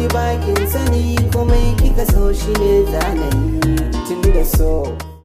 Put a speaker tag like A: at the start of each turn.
A: ki bakin sani, komai kika so shi ne zanayi, tun da so.